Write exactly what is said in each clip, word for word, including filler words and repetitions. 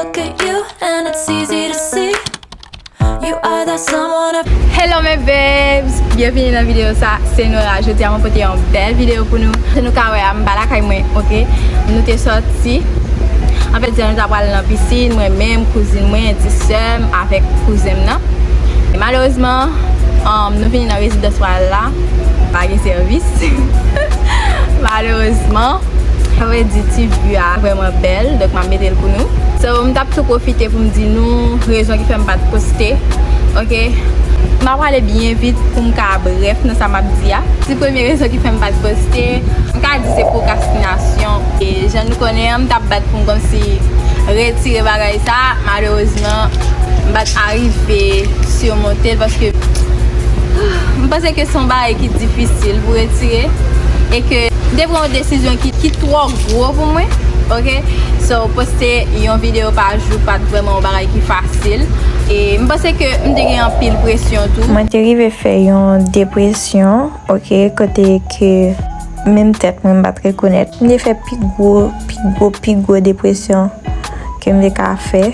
Look at you and it's easy to see. You are that someone I... Hello mes babes, byenvini nan videyo sa, se Nora. Jodi a mwen pote yon bèl videyo pou nou. Jan nou ka wè a, m pa lakay mwen, oke? Nou te sòti. Anfèt, jodi a nou ta pral nan pisin, mwen menm, kouzin mwen, ti sè m avèk kouzen m nan. E malerezman, um, nou vini nan rezidans mwen la, pa gen sèvis. Malerezman. Sa vle di ti view a vrèman bèl, donk m ap mete l pou nou. So, m t ap tou pwofite pou m di nou rezon ki fè m pa t poste, oke? M ap pale byen vit pou m ka brèf nan sa m ap di a. Ti premye rezon ki fè m pa t poste, m ka di se pwokrastinasyon. E jan nou konnen an, m t ap bat pou m kòmsi retire bagay sa, malerezman, m pa t arive simonte l paske m panse ke se yon bagay ki difisil pou retire e ke m te pran yon desizyon ki, ki twò gwo pou mwen, oke? So, poste yon videyo pa jou pa t vrèman yon bagay ki fasil. E m panse ke m te gen anpil presyon tou. Mwen te rive fè yon depresyon, oke, kote ke menm tèt mwen m pa t rekonèt. M te fè pi gwo, pi gwo, pi gwo depresyon ke m te ka fè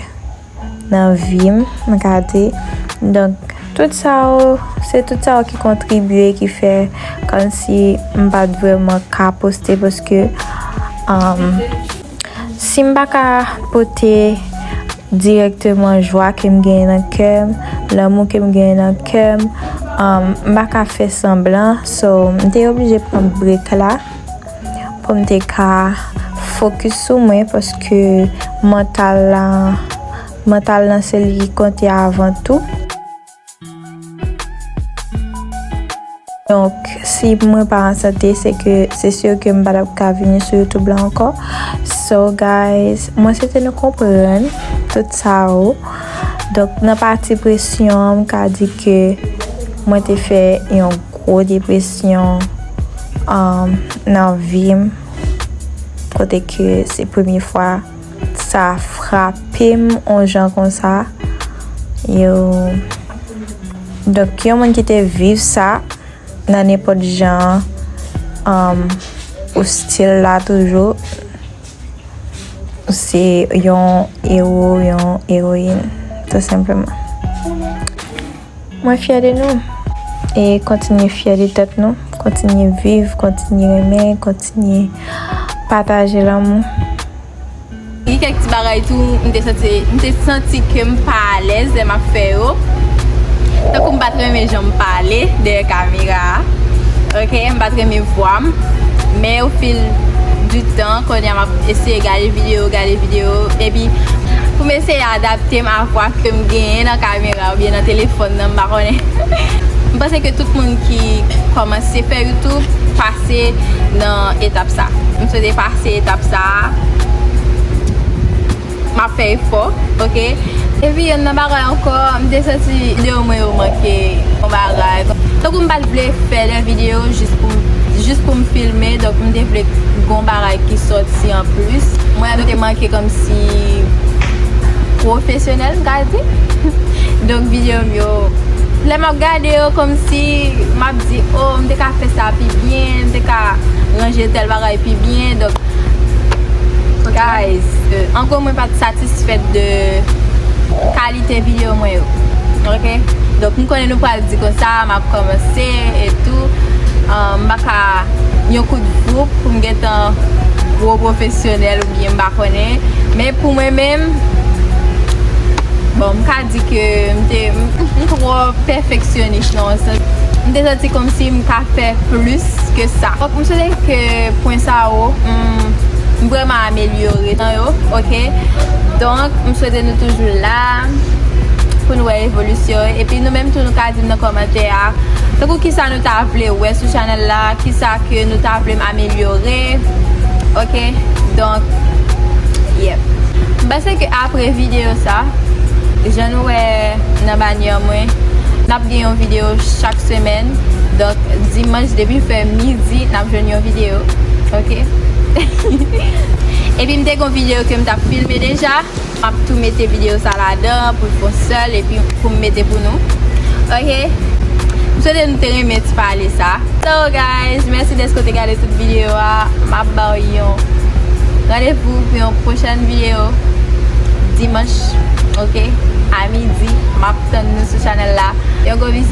nan vi m, m ka di. Donk, tout sa yo, se tout sa yo ki kontribye, ki fè kòmsi m pa t vrèman ka poste, paske, um, si m pa ka pote dirèkteman jwa ke m genyen nan kè m, lanmou ke m genyen nan kè m, um, m pa ka fè sanblan. So, m te oblije pran break la pou m te ka fokis sou mwen, paske mantal la, mantal lan se li ki konte avan tou. Donk, si mwen pa an sante, se ke, se si ke m pa t ap ka vini sou YouTube la ankò. So, guys, mwen swete nou konprann tout sa yo. Donk, nan pati presyon an, m ka di ke mwen te fè yon gwo depresyon, um, nan vi m, kote ke se premye fwa sa frape m yon jan konsa. Yo. Donk, yon moun ki te viv sa nan nenpòt jan, um, ou still la toujou, ou se yon ewo, yon ewoyin, tou senpleman. Mwen fyè de nou. E kontinye fyè de tèt nou. Kontinye viv, kontinye renmen, kontinye pataje lanmou. Gen kèk ti bagay tou, m te santi, m te santi ke m pa alèz lè m ap fè yo. Tankou m pa t renmen jan m pale dèyè kamera a. Oke, m pa t renmen vwa m. Men au fil du temps, kounye a m ap eseye gade videyo, gade videyo. Epi, pou m eseye adapte m a vwa ke m genyen nan kamera oubyen nan telefòn nan, m pa konnen. M panse ke tout moun ki kòmanse fè YouTube pase nan etap sa. M swete pase etap sa. M ap fè efò, oke? Epi, youn nan bagay ankò, m te santi videyo mwen yo manke yon bagay. Tankou m pa t vle fè de videyo jis pou, jis pou m filme, donk m te vle gon bagay ki sòti anplis. Mwen, m te manke kòmsi pwofesyonèl, m ka di. Donk, videyo m yo, lè m ap gade yo, kòmsi m ap di, "Oh, m te ka fè sa pi byen, m te ka ranje tèl bagay pi byen." Donk, guys, euh, an gwo, mwen pa t satisfèt de kalite videyo mwen yo. Oke? Donk, m konnen nou pral di konsa, m ap kòmanse e tou. Euh, m pa ka yon kout voup pou m gentan gwo pwofesyonèl oubyen m pa konnen. Men pou mwen menm, bon, m ka di ke m te, m, m twò pèfeksyonis nan yon sans. M te santi kòmsi m ka fè plis ke sa. Donk, m swete ke pwen sa yo, m, m vrèman amelyore nan yo, oke? Donk, m swete nou toujou la pou nou wè evolisyon. Epi nou menm tou, nou ka di m nan kòmantè a, tankou kisa nou ta vle wè sou chanèl la, kisa ke nou ta vle m amelyore. Oke? Donk, yep. M panse ke apre videyo sa, jan nou wè nan banyè mwen, n ap gen yon videyo chak semèn. Donk, dimanch, depi fè midi, n ap jwenn yon videyo. Oke? Epi m te gon videyo ke m t ap filme deja. M ap tou mete videyo sa ladan pou l fè yon sèl epi pou m mete pou nou. Oke? M swete nou te renmen ti pale sa. So, guys, mèsi dèske w te gade tout videyo a. M ap ba w yon randevou pou yon pwochèn videyo dimanch. Ok, a midi, m ap tann nou sou chanèl la. Yon gwo bizou.